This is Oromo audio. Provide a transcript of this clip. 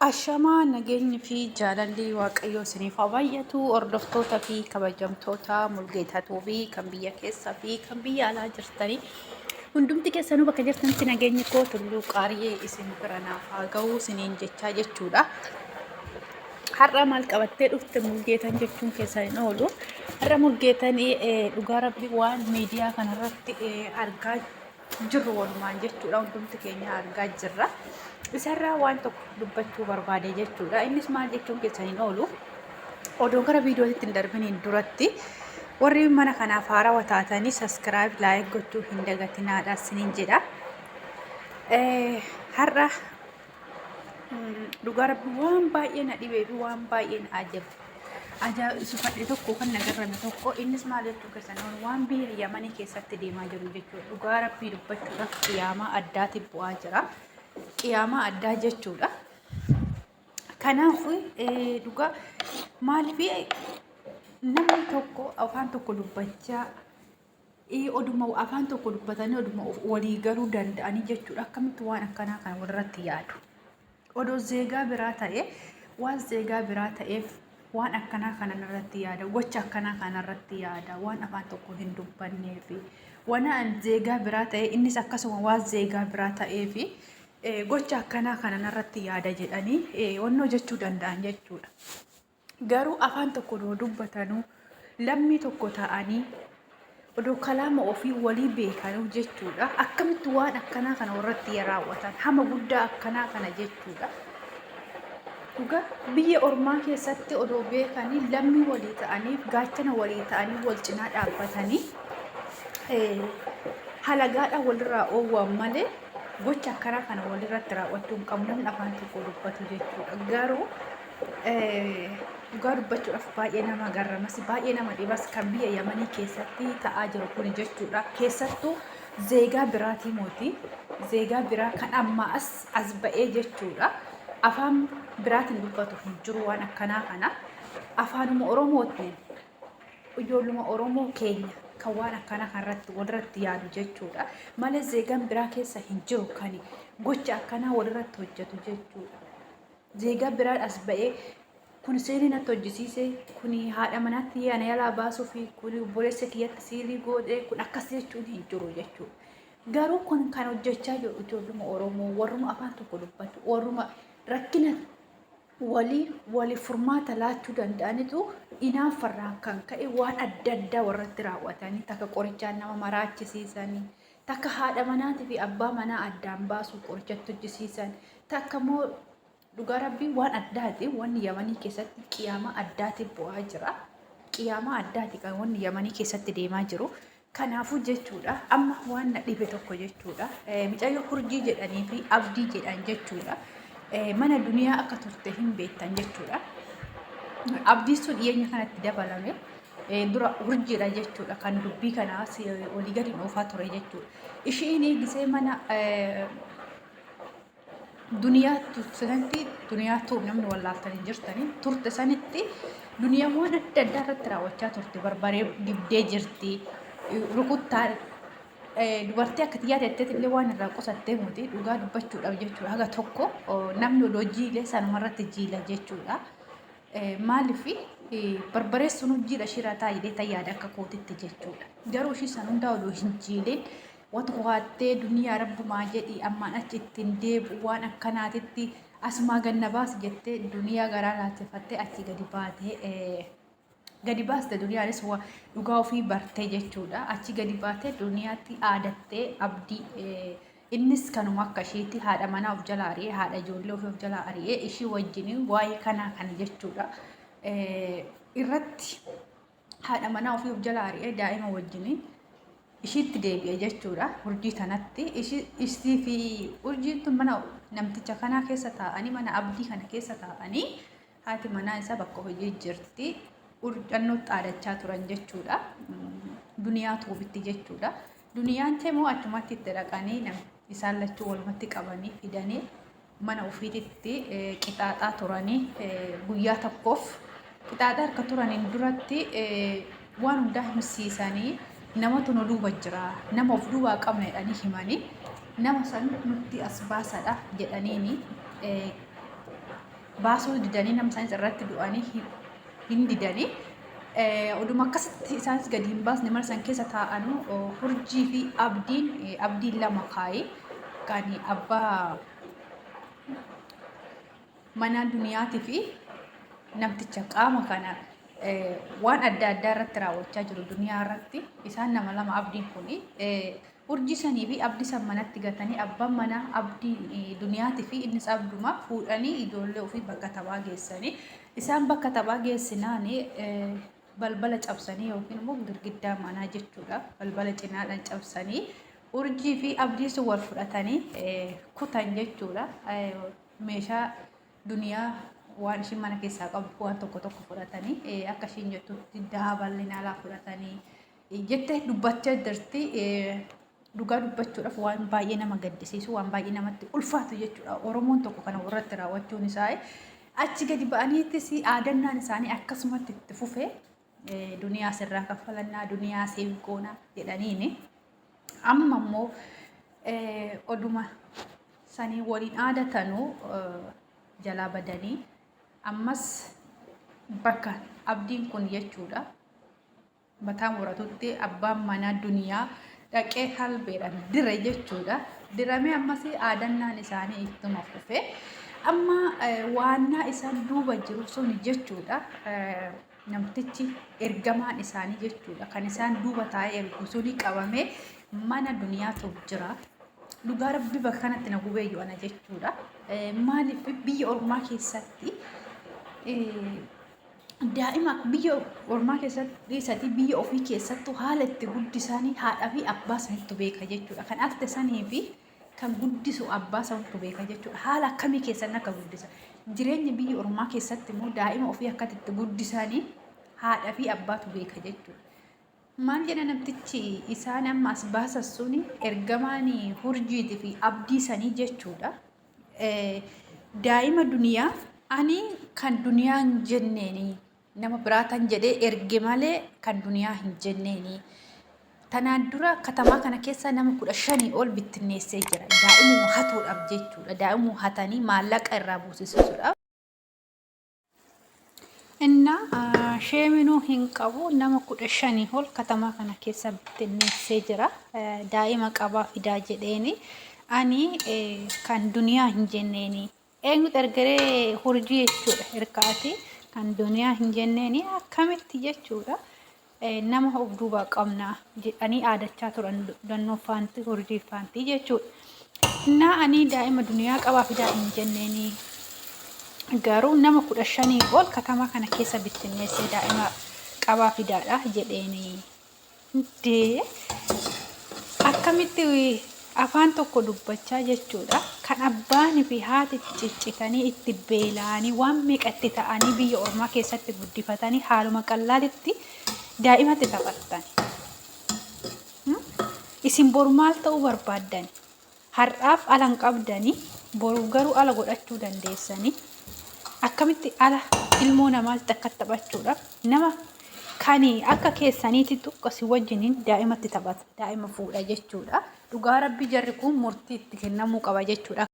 Ashamaa nageenyi fi jaalalli Waaqayyoo isiniif haa baay'atu hordoftoota fi kabajamtoota Mulgeetaa Tuubii kan biyya keessaa fi kan biyya alaa jirtanii hundumti keessanuu bakka jirtanitti nageenyi koo tulluu qaariyee isin bira naaf haa ga'u isiniin jechaa jechuudha. Har'a maal qabattee dhufte Mulgeetan jechuun keessan hin oolu. Har'a Mulgeetan dhugaa rabbi waan miidiyaa kanarratti argaa jirru walumaan jechuudha. Hundumti keenya argaa jirra. Isarraa waan tokko dubbachuu barbaade jechuudha. Innis maal jechuun keessan hin oolu. Odoo gara viidiyootti hin darbiniin duratti warri mana kanaaf haarawa taatanii saskiraayib laayik gochuu hin dagatinaadha isiniin jedha. Har'a Dhugaa rabbi waan baay'ee na dhibee fi waan baay'ee na ajaa'ibsifadhe tokko kan na garrame tokko innis maal jechuu keessan waan biyya Yamanii keessatti deemaa jiru jechuudha. Dhugaa rabbii dubbachuudhaaf qiyaamaa addaati bu'aa jira. Qiyaamaa addaa jechuudha. Kanaaf dhugaa maaliif namni tokko afaan tokko dubbachaa Oduma afaan tokko dubbatanii oduma walii galuu danda'anii jechuudha. Akkamitti waan akkanaa kana walirratti yaadu? Odoo zeegaa biraa ta'e waan zeegaa biraa ta'eef waan akkanaa kana irratti yaada. Gocha akkanaa kana irratti yaada. Waan afaan tokko hin dubbanneefi. Waan zeegaa biraa ta'e innis akkasuma waan zeegaa biraa ta'eefi gocha akkanaa kana irratti yaada jedhanii wannoo jechuu danda'an jechuudha. Garuu afaan tokko odoo dubbatanuu, lammii tokko ta'anii, odoo kalaama ofii walii beekanuu jechuudha. Akkamitti waan akkanaa kana warratti raawwatan hama guddaa akkanaa kana jechuudha. Dhugaa biyya ormaa keessatti odoo beekanii lammii walii ta'anii gaachana walii ta'anii wal cinaa dhaabbatanii halagaadhaan walirraa oowwan malee gocha akkanaa kana walirratti raawwachuu hin qabu namni afaan tokko dubbatu jechuudha. Garuu dhugaa dubbachuudhaaf baay'ee nama garramas baay'ee nama dhibas kan biyya Yamanii keessatti ta'aa jiru kun jechuudha. Keessattuu zeegaa biraatii mooti. Zeegaa biraa kan ammaa as as ba'ee jechuudha. Afaan biraatiin dubbatu hin jiru waan akkanaa kana. Afaanuma Oromootiin ijoolluma Oromoo keenya kan waan akkanaa kanarratti walirratti yaadu jechuudha. Malee zeegaan biraa keessa hin jiru kan gocha akkanaa walirratti hojjetu jechuudha. Zeegaa biraan as ba'ee kun siirii natti hojjisiise, kun haadha manaatti ana yalaa baasuufi, kun obboleessa kiyyatti siirii godhe, kun akkas jechuun hin jiru jechuudha. Garuu kun kan hojjechaa jiru ijoolluma Oromoo warruma afaan tokko dubbatu, warruma rakkina walii walii furmaata laachuu danda'anitu inaaffarraan kan ka'e waan adda addaa warratti raawwatanii takka qorichaan nama maraachisiisanii takka haadha manaatii fi abbaa manaa addaan baasuu qorichatti hojjisiisan takka immoo dhugaa rabbii waan addaati wanni Yamanii keessatti qiyaamaa addaati bu'aa jira. Qiyaamaa addaati kan wanni Yamanii keessatti deemaa jiru. Kanaafuu jechuudha amma waan na dhibe tokko jechuudha micayyoo hurjii jedhanii fi abdii jedhan jechuudha mana duniyaa akka turte hin beektan jechuudha. Abdiin sun dhiyeenya kanatti dabalame dura hurjiidha jechuudha kan dubbii kanaas olii gadi oofaa ture jechuudha. Ishiin gisee mana duniyaa turte duniyaa tuub namni wallaaltan hin jirtanii turte sanitti duniyaa waan adda addaa irratti raawwachaa turte barbaree dibdee jirti rukuttaa dubartii akka tiyyaa teetteet illee waan irraa qusattee miti dhugaa dubbachuudhaaf jechuudha haga tokko namni odoo jiilee sanumarratti jiila jechuudha. Maaliif barbaree sun jiidha ishiirraa ta'a jedhee ta yaada akka kootitti jechuudha. Garuu ishii san hundaa odoo hin jiilin watwaattee duniyaa rabbumaa jedhi ammaan achi ittiin deebi'u waan akkanaatitti asumaa ganna baasi jettee duniyaa garaa laachiffattee achi gadi baatee gadi baaste duniyaanis dhugaa ofii bartee jechuudha. Achi gadi baatee duniyaatti aadattee abdii innis kanuma akka ishiitti haadha manaa of jalaa ari'ee haadha ijoollee ofii of jalaa ari'ee ishii wajjin waa'ee kanaa kana jechuudha. Irratti haadha manaa ofii of jalaa ari'ee daa'ima wajjin ishiitti deebi'e jechuudha. Urjii tanatti ishii fi urjiin tun mana namticha kanaa keessa taa'anii mana abdii kana keessa taa'anii haati manaa isaa bakka hojii jirti. Urjannootti aadachaa turan jechuudha. Duniyaa tuubitti jechuudha. Duniyaan temoo achumatti itti dhaqanii isaan lachuu walumatti qabanii fidanii mana ofiititti qixaaxaa turanii guyyaa tokkoof qixaaxaa harka turaniin duratti waan hundaa himsiisanii namatu nu duuba jira nama of duubaa qabna jedhanii himanii nama san nutti as baasadha jedhaniini. Baasuu didanii nama isaanis irratti du'anii hin didanii. Oduma akkasitti isaanis gadi hin baasne mana san keessa taa'anu Hurjii fi Abdiin Abdiin lama kaayi kan abbaa manaa duniyaatii fi namticha qaama kana waan adda addaa irratti raawwachaa jiru duniyaa irratti isaan nama lama abdiin kun urjii sanii fi abdii san manatti gatanii abbaan manaa abdii duniyaatii fi innis abduma fuudhanii ijoollee ofii bakka taphaa geessanii isaan bakka taphaa geessinaan balbala cabsanii yookiin immoo girgiddaa manaa jechuudha balbala cinaadhaan cabsanii urjii fi abdii sun wal fudhatanii kutan jechuudha. Meeshaa duniyaa waan ishiin mana keessaa qabdu waan tokko tokko fudhatanii akka ishiin jettutti daaballeen alaa fudhatanii jette dubbachaa jirti. Dhugaa dubbachuudhaaf waan baay'ee nama gaddisiisu waan baay'ee namatti ulfaatu jechuudha. Oromoon tokko kana irratti raawwachuun isaa achi gadi ba'aniittis aadannaan isaanii akkasumatti itti fufe duniyaa sirraa kaffalannaa duniyaa siif goona jedhaniini. Amma immoo oduma sanii waliin aadatanuu jalaa badanii ammas bakka abdiin kun jechuudha mataa muratutti abbaan manaa duniyaa dhaqee halbeedhaan dire jechuudha. Diramee ammas aadannaan isaanii ittuma fufe. Amma waannaa isaan duuba jiru sun jechuudha. Namtichi ergamaan isaanii jechuudha. Kan isaan duuba taa'ee ergu suni qabamee mana duniyaatu jira. Dhugaa rabbi bakka kanatti na gubeeyyu ana jechuudha. Maaliif biyya ormaa keessatti daa'ima biyya ormaa keessatti dhiisatii biyya ofii keessattuu haala itti guddisanii haadhaa fi abbaa sanittu beeka jechuudha. Kan arte sanii fi kan guddisu abbaa sanittu beeka jechuudha. Haala akkamii keessan akka guddisa. Jireenya biyya ormaa keessatti immoo daa'ima ofii akkatti itti guddisanii haadha fi abbaatu beeka jechuudha. Maal jedha namtichi isaan amma as baasan suni ergamaan hurjiitii fi abdii sanii jechuudha. Daa'ima duniyaa ani kan duniyaa hin jenneeni nama biraa tan jedhee erge malee kan duniyaa hin jenneeni. Tanaan dura katamaa kana keessa nama 15 ol bittinneessee jira. Daa'imuma hatuudhaaf jechuudha. Daa'imuma hatanii maallaqa irraa buusisuudhaaf. Innaa sheeminuu hin qabu nama 15 ol katamaa kana keessa bittinneessee jira. Daa'ima qabaa fidaa jedheeni. Ani kan duniyaa hin jenneeni. Eenyutu ergeree hurjii jechuudha hirkaati. Kan duniyaa hin jenneeni akkamitti jechuudha. Nama of duubaa qabna jedhanii aadachaa turan dannoo faanti hurjii faantii jechuudha. Innaa ani daa'ima duniyaa qabaa fidaa hin jenneeni. Garuu nama 15 ol katamaa kana keessa bittinneessee daa'ima qabaa fidaadha jedheeni. Dee akkamitti afaan tokko dubbachaa jechuudha. Kan abbaan fi haati itti ciccitanii itti beela'anii waan meeqa itti ta'anii biyya ormaa keessatti guddifatanii haaluma qallaalitti daa'imatti taphattan. Isin boru maal ta'uu barbaaddan? Har'aaf ala hin qabdani, boruuf garuu ala godhachuu dandeessani. Akkamitti ala ilmoo namaatti akka taphachuudhaaf nama kan akka keessaniitti xiqqoo si wajjiniin daa'imatti taphata, daa'ima fuudha jechuudha. Dhugaa rabbi jarri kun murtii itti kennamuu qaba jechuudha.